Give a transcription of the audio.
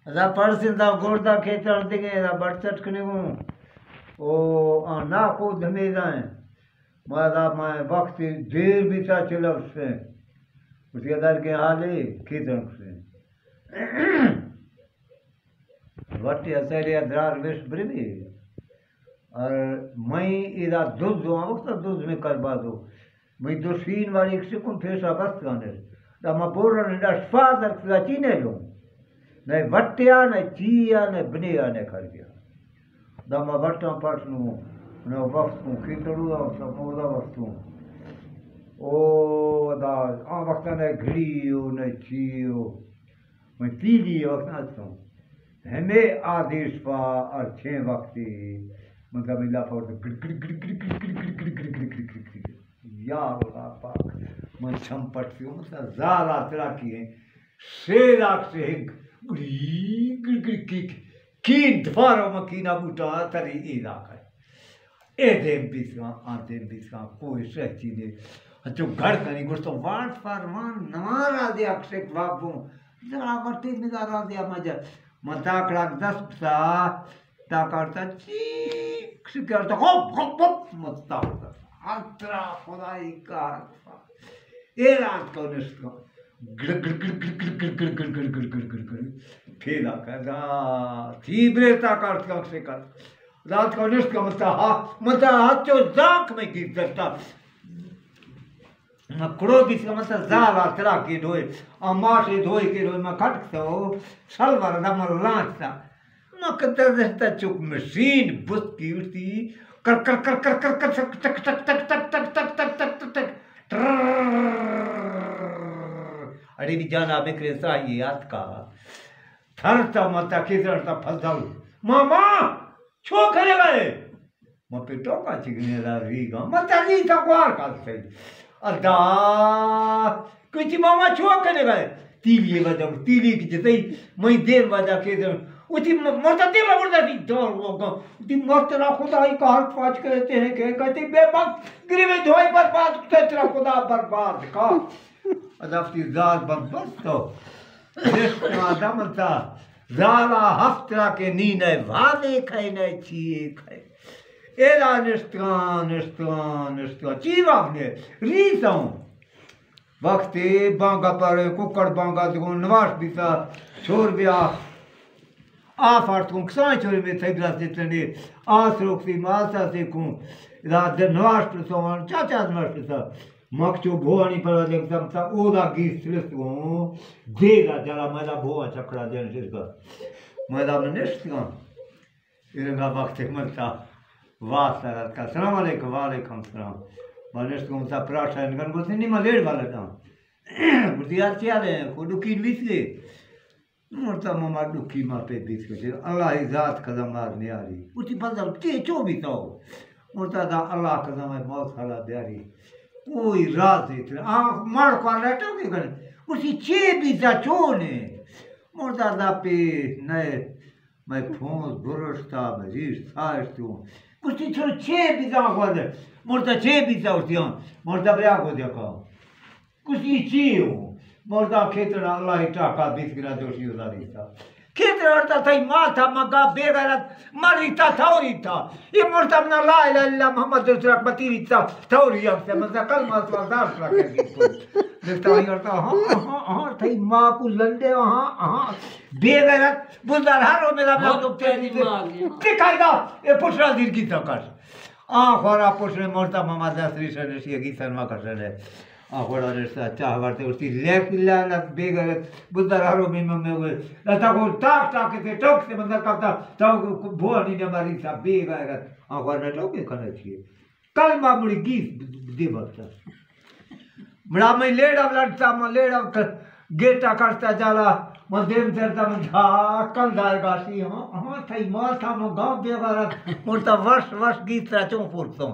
ادا person the گڑدا کھیتر دگے، ادا بٹ چٹ کنگوں۔ او آ ناکو دھمیدائیں۔ ما ادا ما وقت دیر بیتا چلو سے۔ اسی ادار کے حالے کھیتر سے۔ وٹے اسیرے درار وش بری۔ اور میں ادا دز ہوں، وقت دز میں کر بازو۔ میں دو شین والی ایک سکون پیشا بست گانے۔ دا ما بورن دا شفا در کلاتی نے لوں۔ نہ وٹیا، نہ چیا، نہ بنیا، نہ کر گیا۔ دا ما وٹاں پاس نو، نہ وقت کو کھیتڑو دا سمودا وقت کو۔ او دا آ وقت نہ گھڑی ہو، نہ چی ہو۔ من تیلی وقت اتوں۔ ہمے آدیش پا ہر چھ وقتی من کبھی لافا اٹھ گڑ گڑ گڑ گڑ گڑ گڑ گڑ گڑ گڑ گڑ گڑ گڑ گڑ گڑ گڑ۔ یا اللہ پاک، من چم پٹ پیوں، مثلا زالا ترا کی ہیں، شیر آک سے ہنگ گڑی گڑ گڑ کی کی دفارو مکینا بوٹا تری ایدا کر۔ اے دیم بیتگاں، آ دیم بیتگاں، کوئی شہچی نے۔ انچو گھڑ کنی گوشتو، وان فار وان، نوان را دے اکشک بابو۔ ذرا مرتی مدار را دے مجا۔ من تاکڑاک دست بسا، تاکڑتا چیک شکرتا، ہوپ، ہوپ، ہوپ، من تاکڑتا۔ انترا خدائی کار۔ اے رات کو نشت کو۔ گڑ گڑ گڑ گڑ۔ پھیلا کر دا۔ تھی برے تاکڑتا اکشک۔ رات کو نشت کا متا ہا، متا ہا چو زاک میں گیت درتا۔ مکڑو گیت کا متا زالا ترا کے ڈوئے، آ ماشے دھوئے کے ڈوئے، ما کھٹک تو سلوار دا من لانچ تا۔ ما کدر دستا چک مشین بت کی اٹھتی، کر کر کر کر کر کر ٹک ٹک ٹک ٹک ٹک ٹک ٹک ٹک ٹک ٹک ٹک۔ ٹررررر۔ اڑے بھی جانا بکرے ساہی آتکا۔ تھر تا متا کدر تا فضل۔ ماما! چو کرے گئے؟ ما پہ ٹوکا چگنے را ریگا۔ ما تا ری تا گوار کال سہی۔ ادا کچھ ماما چو کرے گئے؟ تیلی وجہ، تیلی کی جتئی، میں دیم وجہ کے دیم۔ اتی م-، مرتا دیم وردا سی دور وگا۔ اتی مرتا را خدائی کار پاچ کرتے ہیں کہ کہتے بے وقت گریبے دھوئی برباد کرتے تیرا خدا برباد کا۔ ادا اتی زال برباد تو۔ جس آدم تا زالا ہفت را کے نی نئے وازے کھائے نئے چیئے کھائے۔ ایلا نشتگاں، نشتگاں، نشتگاں۔ چی واب نے؟ ریساں۔ وقتے بانگا پر ککڑ بانگا دگون نواش بیتا، چور بیا۔ آ فرد کن کسان چوری میں تھئی گلاس دیتنے۔ آ سروک سی ماسا سے کن۔ ادا در نواش پرسان، چا چا نواش پرسان۔ مکچو بھوانی پر دیکھتا متا اودا گیس تلست گون۔ دیگا جلا مدا بھوان چکڑا دین شرکا۔ مدا من نشتگاں۔ ایرگا وقت ملتا واسطہ رات کا۔ السلام علیکم، وعلیکم السلام۔ ما نشتگوں متا پراٹھا انگن گوتی نی ما لیڑ والا داں۔ گوتی یار چیا لے کو ڈکی لیس گے۔ مرتا مما ڈکی ما پہ بیت کتے۔ اللہ ہی ذات قدم مار نیاری۔ گوتی بندل تے چو بیتا ہو۔ مرتا دا اللہ قدم ہے موت حالا بیاری۔ کوئی راز ہے تیرا۔ آ مار کو لیٹو کے کرے۔ گوتی چے بیتا چو نے۔ مرتا دا پہ نئے۔ مئے پھونز برشتا، مئے ریش ساہشتوں۔ گوشتی چلو چے بیزاں گوادے؟ مرتا چے بیزاں گوشتی ہاں۔ مرتا بریا گو دیکھا۔ گوشتی چی ہوں؟ مرتا کھیتڑا اللہ ٹاکا بیت گرا دوشی ازاری تا۔ کھیتڑا ارتا تھئی ماتا مگا بے غیرت مریتا تھوری تا۔ یہ مرتا منا لا الہ الا اللہ محمد رسول اللہ متی ریتا تھوری ہم سے مزا کلمہ اسوا دار سرا کر دیتا۔ دیکھتا ہی ارتا ہاں، ہاں، ہاں، تھئی ماں کو لنڈے، ہاں، ہاں۔ بے غیرت، بزدار ہر رو میرا بہت مخلوق تیری تیری ماں۔ تے کائے گا، اے پٹرا دیر کی تو کر۔ آ خورا پٹرے مرتا ماما دس ریشہ نشی گی سنما کشنے۔ آ خورا رشتہ چاہ ورتے اسی لیک لعنت بے غیرت، بزدار ہر رو میں میں ہوئے۔ لتا کو ٹاک ٹاک تے ٹوک سے مندر کرتا، تو بھوانی نے ماری سا بے غیرت۔ آ خورا ٹوک کے کھنا چاہیے۔ کلمہ مڑی گیس دے بکتا۔ مڑا میں لیڑا لڑتا، میں لیڑا ک-، گیٹا کڑتا جالا، میں دیم درتا، میں جھا کندار گاسی، ہاں، ہاں، تھئی مال تھا، میں گاؤں بے غیرت، مرتا ورش، ورش گیس ترا چون پورتوں۔